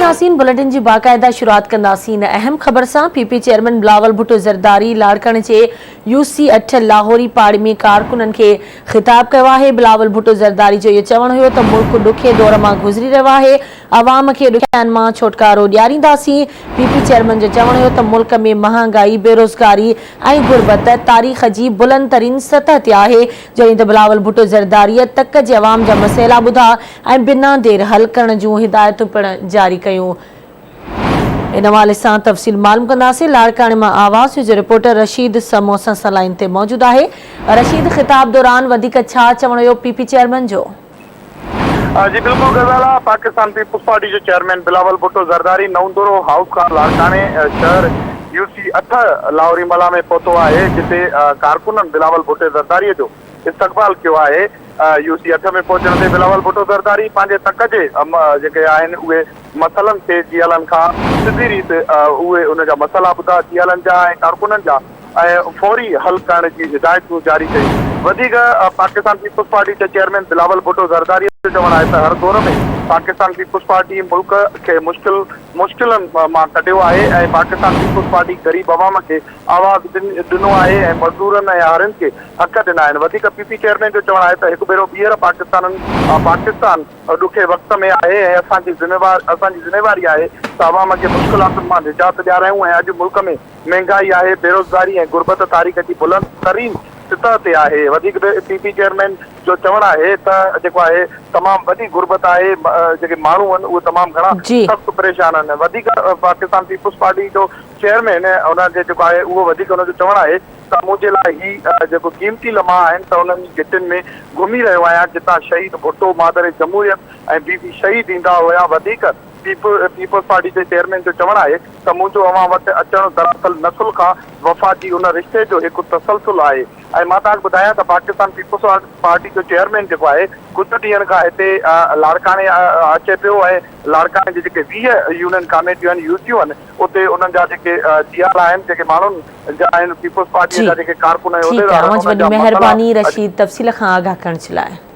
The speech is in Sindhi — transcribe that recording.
ناظرين بليٽن جي باقاعده شروعات ڪنداسين اهم خبر سان P P chairman Bilawal Bhutto Zardari لاڙڪاڻي جي يو سي اٺ لاهوري پاڙي ۾ ڪارڪنن کي خطاب ڪيو آهي بلاول ڀٽو زرداري جو اهو چوڻ هيو ته ملڪ ڏکي دور مان گذري رهيو آهي عوام کي ڏکيائين مان ڇوٽڪارو ڏيارينداسين پي پي چيئرمين جو چوڻ هيو ته ملڪ ۾ مهانگائي بيروزگاري ۽ غربت تاريخ جي بلند ترين سطح تي آهي جڏهن ته بلاول ڀٽو زرداري تڪ جي عوام جا مسئلا ٻڌا ۽ بنا دير حل ڪرڻ جون هدايتون پڻ جاري ڪيون. ان حوالي سان تفصيل معلوم ڪنداسين لاڙڪاڻي مان آواز نيوز جو رپورٽر رشيد سمون اسان سان لائين تي موجود آهي. رشيد خطاب دوران وڌيڪ ڇا چوڻ هيو پي پي چيئرمين جو؟ جي بلڪل غزالا، پاڪستان پيپلز پارٽي جو چيئرمين بلاول ڀٽو زرداري نئون دورو هائوس کان لاڙڪاڻي شهر يو سي اٺ لاهوري ملا ۾ پهتو آهي جتي ڪارڪنن بلاول ڀٽي زرداري جو استقبال ڪيو آهي. يو سي اٺ ۾ پهچڻ تي بلاول ڀٽو زرداري پنهنجي تڪ جي جيڪي آهن اهي مسئلن کي جيالن کان سڌي ريت اهي ان جا مسئلا ٻڌا جيالن جا ۽ ڪارڪنن جا ۽ فوري حل ڪرڻ جي هدايتون جاري ڪيون. وڌيڪ پاڪستان پيپلز پارٽي جي چيئرمين بلاول ڀٽو زرداري جو چوڻ آهي ته هر دور ۾ پاڪستان پيپلز پارٽي ملڪ کي مشڪل مشڪلن مان ڪڍيو آهي ۽ پاڪستان پيپلز پارٽي غريب عوام کي آواز ڏنو آهي ۽ مزدورن ۽ هارين کي حق ڏنا آهن. وڌيڪ پي پي چيئرمين جو چوڻ آهي ته هڪ ڀيرو ٻيهر پاڪستانن پاڪستان ڏکي وقت ۾ آهي ۽ اسان جي ذميوار اسان جي ذميواري آهي ته عوام کي مشڪلاتن مان نجات ڏيارايون ۽ اڄ ملڪ ۾ مهنگائي آهي، بيروزگاري ۽ غربت تاريخ جي بلند ترين سطح تي آهي. وڌيڪ پي پي چيئرمين جو چوڻ آهي ته جيڪو آهي تمام وڏي غربت آهي جيڪي ماڻهو آهن اهي تمام گهڻا جي. سخت پريشان آهن. وڌيڪ پاڪستان پيپلز پارٽي جو چيئرمين ان جي جيڪو آهي اهو وڌيڪ ان جو چوڻ آهي ته منهنجي لاء هي جيڪو قيمتي لمحا آهن ته انهن ئي گهٽين ۾ گهمي رهيو آهيان جتان شهيد ڀٽو، مادر جمهوريت ۽ بي بي شهيد ايندا هيا. وڌيڪ پيپلز پارٽي جي چيئرمين جو چوڻ آهي ته منهنجو اوهان وٽ اچڻ دراصل نسل کان وفا جي ان رشتي جو هڪ تسلسل آهي ۽ مان توهان کي ٻڌايان ته پاڪستان پيپلز پارٽي جو چيئرمين جيڪو آهي ڪجهه ڏينهن کان هتي لاڙڪاڻي اچي پيو ۽ لاڙڪاڻي جي جيڪي 20 يونين ڪاميٽيون آهن، يو سيون آهن، اتي انهن جا جيڪي جيالا آهن، جيڪي ماڻهن جا آهن، پيپلز پارٽيء جي جا جيڪي ڪارڪن ۽ ٺيڪ آهي عهديدار آهن، اوهان جي انهن وڏي جا مسئلا مهرباني اڄ. رشيد تفصيل کان آگاهه ڪرڻ جي لاء.